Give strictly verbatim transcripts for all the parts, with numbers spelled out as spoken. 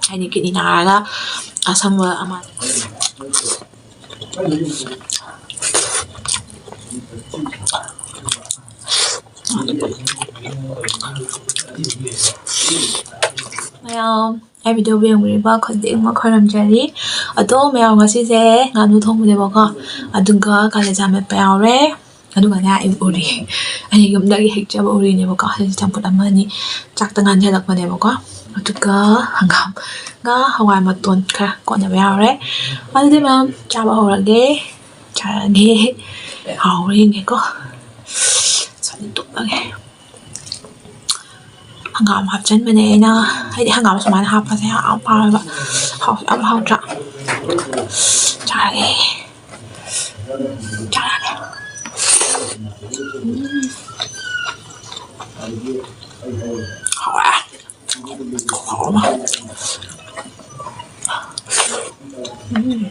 ꯍꯥꯏꯗꯤ ꯀꯤꯠꯅꯤ ꯅꯥꯔꯒ ꯑꯁꯪꯕ ꯑꯃ꯫ ꯃꯌꯥꯝ ꯑꯩ video ꯌꯦꯡꯕꯤꯔꯤꯕ ꯈꯨꯗꯤꯡꯃꯛ ꯈꯣꯏꯔꯝꯖꯔꯤ꯫ ꯑꯗꯣ ꯃꯌꯥꯝ, ꯉꯁꯤꯁꯦ ꯉꯥꯅꯨ ꯊꯣꯡꯕꯅꯦꯕꯀꯣ, ꯑꯗꯨꯒ ꯀꯥꯂꯦꯖꯥ ꯃꯦꯠꯄ ꯌꯥꯎꯔꯦ, ꯑꯗꯨꯒꯅꯦ ꯑꯩ ꯎꯔꯤ, ꯑꯩ ꯌꯨꯝꯗꯒꯤ ꯍꯦꯛꯆꯕ ꯎꯔꯤꯅꯦꯕꯀꯣ꯫ ꯍꯧꯖꯤꯛ ꯆꯝꯐꯨꯠ ꯑꯃ ꯑꯅꯤ ꯆꯥꯛꯇ ꯉꯥꯟꯁꯤꯜꯂꯛꯄꯅꯦꯕꯀꯣ, ꯑꯗꯨꯒ ꯍꯪꯒꯥꯝꯒ ꯍꯋꯥꯏ ꯃꯇꯣꯟ ꯈꯔ ꯀꯣꯠꯅꯕ ꯌꯥꯎꯔꯦ꯫ ꯑꯗꯨꯗꯤ ꯃꯌꯥꯝ, ꯆꯥꯕ ꯍꯧꯔꯒꯦ꯫ ꯆꯥꯔꯒꯦ꯫ ꯍꯥꯎꯕ꯭ꯔꯥ ꯌꯦꯡꯒꯦꯀꯣ꯫ ꯁ꯭ꯋꯥꯏꯗ ꯇꯨꯞꯄꯒꯦ꯫ ꯍꯪꯒꯥꯝ ꯍꯥꯞꯆꯤꯟꯕꯅꯦ ꯑꯩꯅ꯫ ꯍꯥꯏꯗꯤ ꯍꯪꯒꯥꯝ ꯁꯨꯃꯥꯏꯅ ꯍꯥꯞꯄꯁꯦ ꯌꯥꯝ ꯄꯥꯝꯃꯦꯕ꯫ ꯍꯥꯎꯁꯨ ꯌꯥꯝ ꯍꯥꯎꯇ꯭ꯔꯥ? ꯆꯥꯔꯒꯦ꯫ ꯆꯥꯔꯒꯦ꯫ ꯎꯝ꯫ ꯍꯥꯎꯔꯦ꯫ ꯈꯨꯍꯥꯎ ꯑꯃ꯫ ꯎꯝ꯫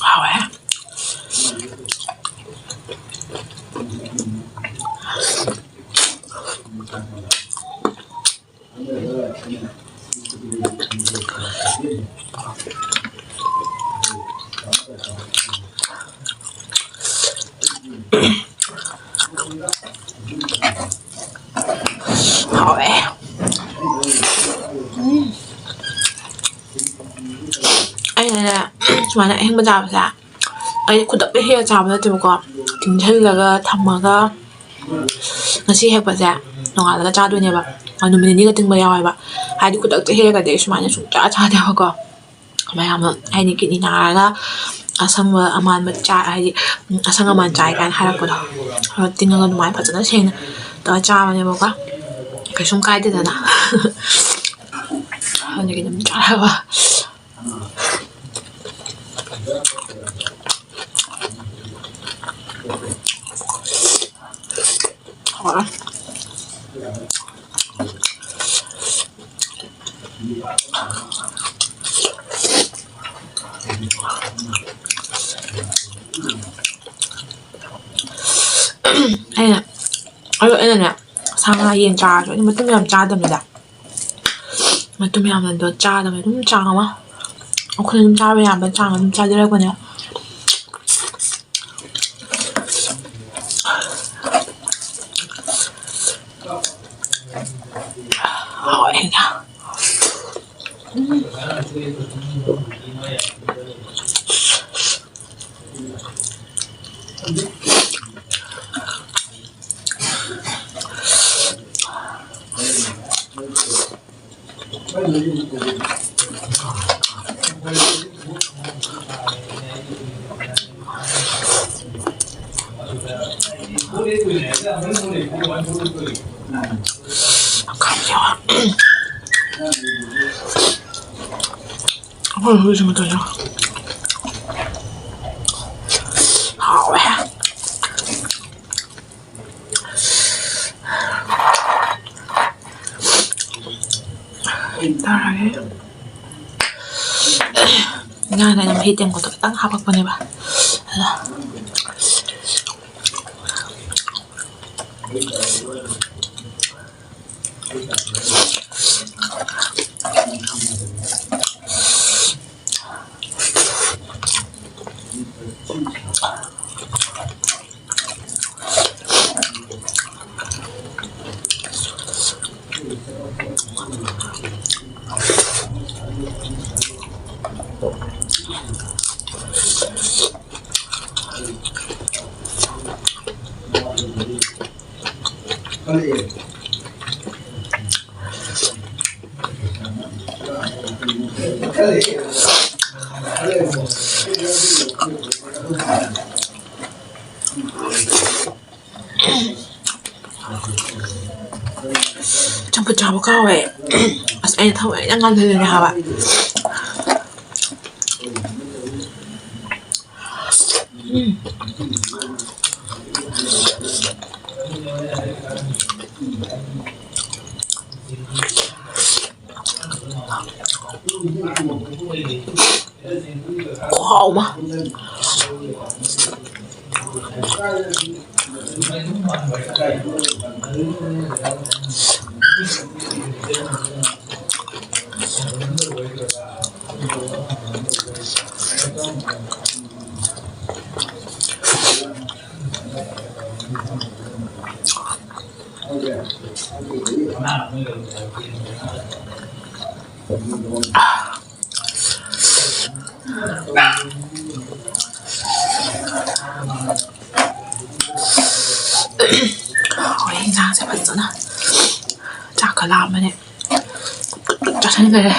ꯍꯥꯎꯋꯦ꯫ ꯍꯥꯎꯋꯦ꯫ ꯎꯝ꯫ ꯑꯩꯅꯅꯦ, ꯁꯨꯃꯥꯏꯅ ꯑꯍꯤꯡꯕ ꯆꯥꯕꯁꯦ, ꯑꯩ ꯈꯨꯗꯛꯇ ꯍꯦꯛꯑ ꯆꯥꯕ ꯅꯠꯇꯦꯕꯀꯣ, ꯇꯤꯡꯁꯤꯜꯂꯒ ꯊꯝꯃꯒ ꯉꯁꯤ ꯍꯦꯛꯄꯁꯦ ꯅꯣꯡꯉꯥꯜꯂꯒ ꯆꯥꯗꯣꯏꯅꯦꯕ꯫ ꯑ, ꯅꯨꯃꯤꯠ ꯅꯤꯅꯤꯒ ꯇꯤꯡꯕ ꯌꯥꯎꯋꯦꯕ꯫ ꯍꯥꯏꯗꯤ ꯈꯨꯗꯛꯇ ꯍꯦꯛꯑꯒꯗꯤ ꯑꯩ ꯁꯨꯃꯥꯏꯅ ꯁꯨꯡꯆꯥ ꯆꯥꯗꯦꯕꯀꯣ꯫ ꯃꯌꯥꯝ ꯑꯃ ꯍꯥꯏꯗꯤ ꯀꯤꯠꯅꯤ ꯅꯥꯔꯒ ꯑꯁꯪꯕ ꯑꯃꯥꯟꯕ ꯆꯥ-, ꯍꯥꯏꯗꯤ, ꯎꯝ, ꯑꯁꯪ ꯑꯃꯥꯟ ꯆꯥꯏ ꯀꯥꯏꯅ ꯍꯥꯏꯔꯛꯄꯗꯣ, ꯑꯗꯣ ꯇꯤꯡꯉꯒ ꯑꯗꯨꯃꯥꯏꯅ ꯐꯖꯅ ꯁꯦꯡꯅ ꯇꯧꯔ ꯆꯥꯕꯅꯦꯕꯀꯣ꯫ ꯀꯩꯁꯨꯝ ꯀꯥꯏꯗꯦꯗꯅ꯫ ꯑꯗꯨꯒꯤ ꯑꯗꯨꯝ ꯆꯥꯔꯕ꯫ ꯑꯩꯅ ꯑꯗꯣ ꯑꯩꯅꯅꯦ, ꯁꯥ ꯉꯥ ꯌꯦꯟ ꯆꯥꯔꯁꯨ ꯑꯩꯗꯤ ꯃꯇꯨꯝ ꯌꯥꯝ ꯆꯥꯗꯕꯅꯤꯗ꯫ ꯃꯇꯨꯝ ꯌꯥꯝꯅꯗꯣ ꯆꯥꯗꯕꯅꯤ, ꯑꯗꯨꯝ ꯆꯥꯡ ꯑꯃ, ꯑꯩꯈꯣꯏꯅ ꯑꯗꯨꯝ ꯆꯥꯕ ꯌꯥꯕ ꯆꯥꯡ ꯑꯗꯨꯝ ꯆꯥꯖꯔꯛꯄꯅꯦ꯫ ꯍꯥꯎꯋꯦ꯫ ꯑꯩꯈꯣꯏ ꯍꯧꯖꯤꯛ ꯃꯇꯝꯁꯦ ꯍꯥꯎꯋꯦ꯫ ꯇꯥꯔꯒꯦ꯫ ꯉꯥꯅ ꯑꯩꯅ ꯃꯍꯤ ꯇꯦꯡꯀꯣꯠꯇꯣ ꯈꯤꯇꯪ ꯍꯥꯞꯄꯛꯄꯅꯦꯕ꯫ ꯑꯗꯣ ꯆꯝꯐꯨꯠ ꯆꯥꯕ ꯀꯥꯎꯋꯦ꯫ ꯑꯁ, ꯑꯩꯅ ꯊꯑꯣꯏꯅ ꯉꯥꯟꯊꯣꯏꯗꯣꯏꯅꯦ ꯍꯥꯏꯕ꯫ ꯎꯝ꯫ ꯈꯨꯍꯥꯎ ꯑꯃ꯫ ꯍꯣꯏ, ꯏꯟꯁꯥꯡꯁꯦ ꯐꯖꯅ ꯆꯥꯛꯀ ꯂꯥꯝꯕꯅꯦ꯫ ꯆꯥꯁꯤꯟꯈꯔꯦ꯫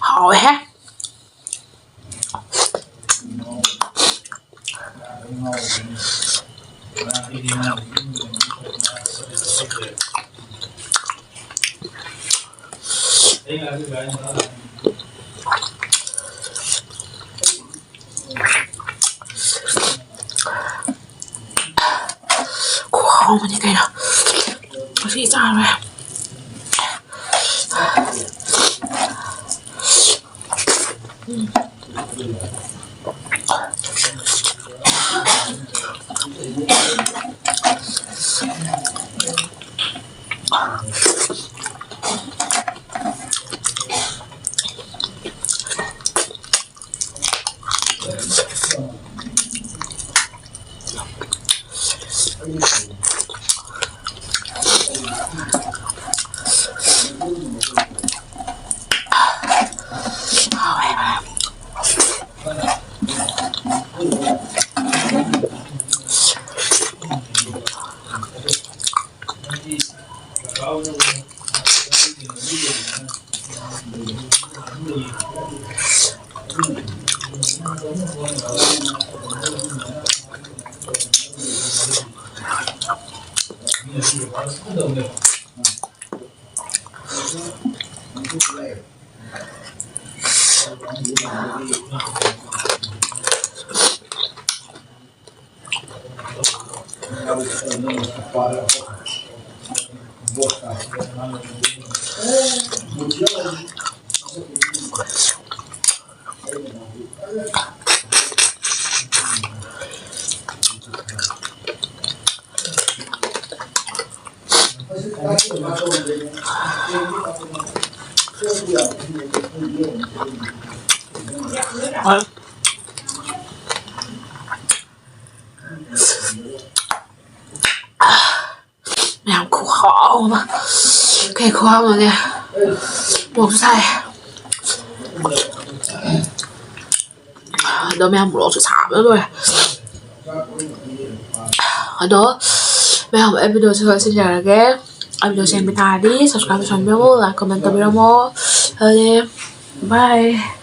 ꯍꯥꯎꯋꯦꯍꯦ꯫ ꯈꯨꯍꯥꯎ ꯑꯃꯅꯤ ꯀꯩꯅꯣ꯫ ꯉꯁꯤ ꯆꯥꯔꯣꯏ꯫ ꯃꯌꯥꯝ ꯈꯨꯍꯥꯎ ꯑꯃ꯫ ꯀꯩ ꯈꯨꯍꯥꯎꯅꯣꯅꯦ꯫ ꯃꯣꯔꯣꯛꯁꯨ ꯁꯥꯏ꯫ ꯑꯗꯣ ꯃꯌꯥꯝ ꯃꯣꯔꯣꯛꯁꯨ ꯁꯥꯕꯅ ꯂꯣꯏꯔꯦ꯫ ꯑꯗꯣ ꯃꯌꯥꯝ ꯑꯩ video ꯁꯤ ꯂꯣꯏꯁꯤꯟꯖꯔꯒꯦ꯫ ꯑꯩ video ꯁꯦꯝꯕ ꯇꯥꯔꯗꯤ subscribe ꯇꯧꯁꯟꯕꯤꯔꯝꯃꯣ, like, comment ꯇꯧꯕꯤꯔꯝꯃꯣ꯫ ꯑꯗꯨꯗꯤ bye꯫